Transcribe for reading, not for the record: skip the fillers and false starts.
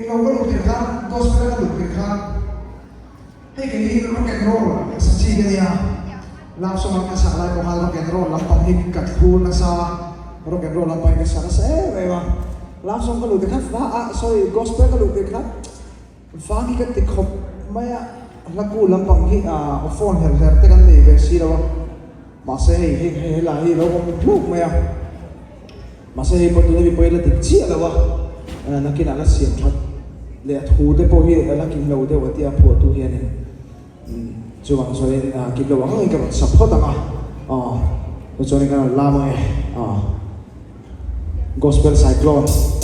Englo ka luh tirh khan, gospel a ka luh tirh khan hei kei hi rock and roll sa chi ka nia, love song an ka sak lai pawh khan rock and roll lampang hi ka thlur nasa, rock and roll lampang hi ka sa nasa em em a, love song ka luh tirh khan va ah sorry gospel ka luh tirh khan vang hi ka ti khawp mai a, hla ku lampang hi ah phone herh herh te kan nei ve si lo a, mahse hei hei helai hi lo awm hluk mai a. Mahse hei pawh tuna mi pawh hi la dik chiah lo a, nakinah la siam that leh a thu te pawh hi a la kim lo deuh a tia phuahtu hianin chuvang chuanin kim lo ang angin ka rawn sa phawt ang a, aw chuanin ka rawn lam ang e, aw Gospel Cyclone.